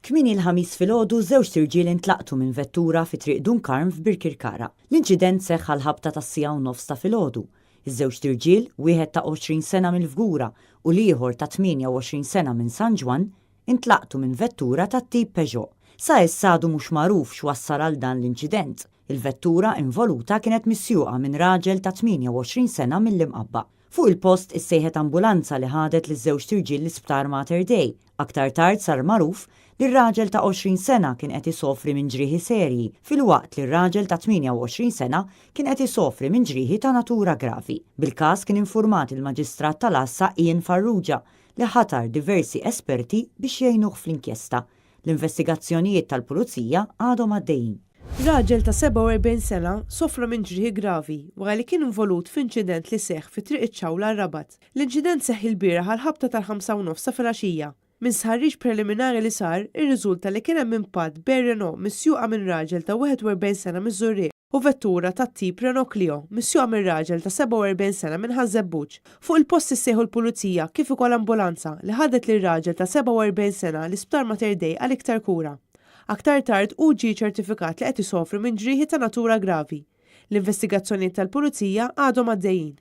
Kmieni l-Ħamis filgħodu żewġt irġiel intlaqtu minn vettura fi Triq Dun Karm f'Birkirkara. L-inċident seħħ għall-ħabta tas-siegħa u nofs ta' filgħodu. Iż-żewġt irġiel, wieħed ta' 20 sena mill-Fgura u l-ieħor ta' 28 sena minn San Ġwann, intlaqtu minn vettura tat-tip Peugeot. Sa issa għadu mhux magħruf x'wassal għal dan l-inċident. Il-vettura involuta kienet misjuqa minn raġel ta' 28 sena mill-Imqabba. Fuq il-post issejħet ambulanza li ħadet liż-żewġt irġiel l-Isptar Mater Dei. Aktar tard sar magħruf li r-raġel ta' 20 sena kien qed isofri minn ġrieħi serji filwaqt li r-raġel ta' 28 sena kien qed isofri minn ġrieħi ta' natura gravi. Bil-każ kien infurmat il-Maġistrat tal-Għassa Ian Farrugia li ħatar diversi esperti biex jgħinuh fl-inkjesta. L-investigazzjonijiet tal-Pulizija għadhom għaddejjin. Raġel ta' 47 sena sofra minn ġrieħi gravi wara li kien involut f'inċident li seħħ fi Triq iċ-Ċawla r-Rabat. L-inċident seħħ ilbieraħ għall-ħabta tal-ħamsa u nofs ta' filgħaxija. Minn stħarriġ preliminari li sar, irriżulta li kien hemm impatt bejn Renault misjuqa minn raġel ta' 41 sena miż-Żurrieq u vettura tat-tip Renault Clio misjuqa minn raġel ta' 47 sena minn Ħaż-Żebbuġ. Fuq il-post issejħu l-Pulizija kif ukoll ambulanza li ħadet lir-raġel ta' 47 sena l-Isptar Mater Dei għal iktar kura. Aktar tard hu ġie ċertifikat li qed isofri minn ġrieħi ta' natura gravi. L-investigazzjonijiet tal-Pulizija għadhom għaddejjin.